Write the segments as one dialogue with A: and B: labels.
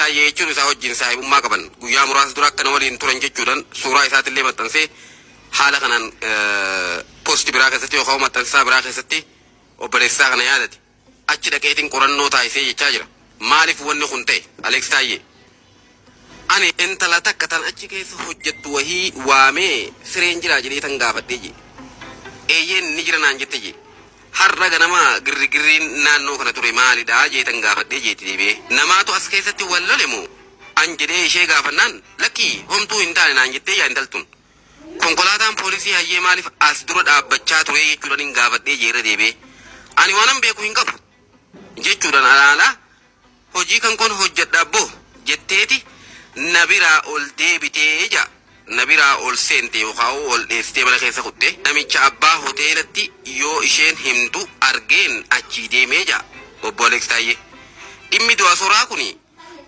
A: Taayyee jechuun isaa wajjin saahibummaa qaban guyyaa muraasa dura akka na waliin turan jechuudhaan suuraa isaatillee maxxansee haala kanaan post biraa keessatti yookaan maxxansaa biraa keessatti obboleessaa kana yaadate. Achi dhaqeetiin qorannoo taasisee jechaa jira. Maaliif wanni kun ta'e, Aleeks Taayyee? Ani intala takka tan achi keessa hojjettu wahii waamee sireen jiraa jedhee tan gaafadhee jee. Eeyyeen, ni jira naan jette jee. Har'a ganama girrigirriin naannoo kana ture maalidha jee tan gaafadhee jeetti deebi'ee. Namaatu as keessatti wal lole moo an jedhee ishee gaafannaan, lakkii, homtuu hin taane naan jettee yaa intaltun. Konkolaataan poolisii hayyee maaliif as dura dhaabbachaa ture jechuudhaan hin gaafadhee jeerra deebi'ee. Ani waanan beeku hin qabu jechuudhaan alaalaa hojii kan kun hojjedha abbo jetteeti na biraa ol deebitee ja, na biraa ol seente yookaan ol dheessitee mana keessa kutte. Namicha abbaa hoteelatti yoo isheen himtu argeen achii deemee ja obbo Aleeks Taayyee. Dhimmi du'a Soraa kuni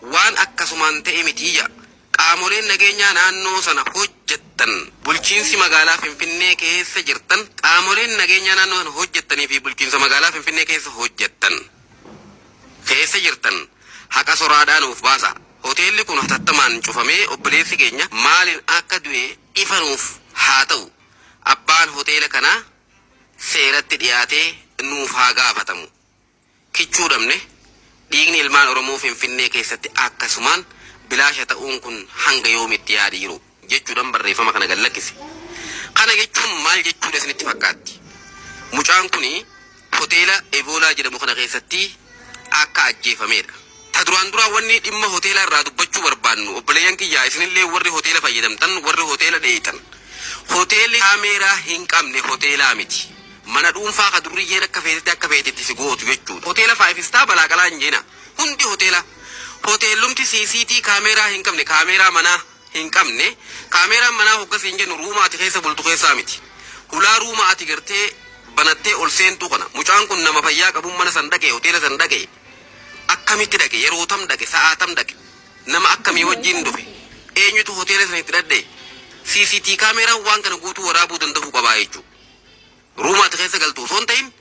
A: waan akkasumaan ta'e miti ja. Qaamoleen nageenyaa naannoo sana hojjettan, bulchiinsi magaalaa Finfinnee keessa jirtan, qaamoleen nageenyaa naannoo sana hojjettanii fi bulchiinsa magaalaa Finfinnee keessa hojjettan, keessa jirtan, haqa Soraadhaa nuuf baasa. Hoteelli kun hatattamaan cufamee obboleessi keenya maaliin akka du'e ifa nuuf haa ta'u. Abbaan hoteela kanaa seeratti dhiyaatee nuuf haa gaafatamu. Kichuu dhabne, dhiigni ilmaan Oromoo Finfinnee keessatti akkasumaan bilaasha ta'uun kun hanga yoomitti yaadi jiru jechuudhaan barreeffama kana gad lakkise. Kana jechuun maal jechuudha isinitti fakkaatti? Mucaan kuni hoteela Evoolaa jedhamu kana keessatti akka ajjeefamedha. Ta duraan duraa wanni dhimma hoteelaa irraa dubbachuu barbaannu, obboleeyyan kiyyaa, isinillee warri hoteela fayyadamtan, warri hoteela dheeytan, hoteelli kaameeraa hin qabne hoteelaa miti. Mana dhuunfaa ka durriyyeen akka feetetti akka feetetti si gootu jechuudha. Hoteela five star balaa qalaa hin jeena. Hundi hoteela. Hoteellumti CCT kaameeraa hin qabne, kaameeraa manaa hin qabne, kaameeraan manaa hoggas hin jennu rooma ati keessa bultu keessaa miti. Hulaa rooma ati gartee banattee ol seentuu kana. Mucaan kun nama fayyaa qabuun mana san dhaqe, hoteela san dhaqe. Akkamitti dhaqe? Yeroo tam dhaqe? Sa'aa tam dhaqe? Nama akkamii wajjin dhufe? Eenyutu hoteela san itti dhadha'e? CCT kaameeraan waan kana guutuu waraabuu danda'uu qabaa jechuudha. Rooma ati keessa galtu osoo hin ta'in,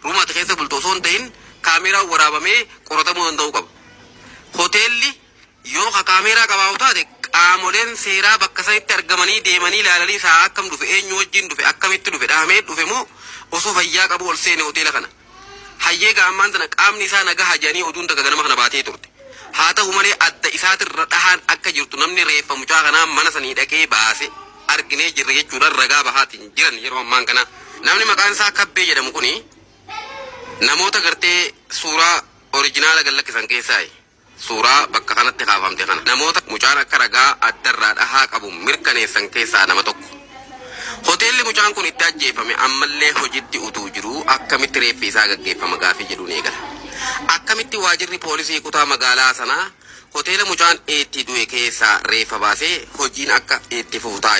A: rooma ati keessa bultu osoo hin ta'in, kaameeraan waraabamee qoratamuu danda'uu qaba. Hoteelli yoo ka kaameeraa qabaatu taate, qaamoleen seeraa bakka sanitti argamanii deemanii ilaalanii sa'a akkam dhufe, eenyu wajjin dhufe, akkamitti dhufe, dhahamee dhufe moo osoo fayyaa qabu ol seene hoteela kana. Hayyee gaa, ammaan tana qaamni isaa nagaha jedhanii oduun takka ganama kana baatee turte. Haa ta'u malee, adda isaatirra dhahaan akka jirtu namni reeffa mucaa kanaa mana sanii dhaqee baase arginee jirra jechuudhaan ragaa bahaatiin jiran yeroo ammaan kana. Namni maqaan isaa Kabbee jedhamu kuni namoota gartee suuraa original gad lakkisan keessaa suuraa bakka kanatti kaafamte kana namoota mucaan akka ragaa addarraa dhahaa qabu mirkaneessan keessaa nama tokko. Hoteelli mucaan kun itti ajjeefame ammallee hojitti utuu jiru akkamitti reeffi isaa gaggeeffama gaafii jedhuun eegala. Akkamitti waajirri poolisii kutaa magaalaa sanaa hoteela mucaan itti du'e keessaa reeffa baasee hojiin akka itti fufu taa'e?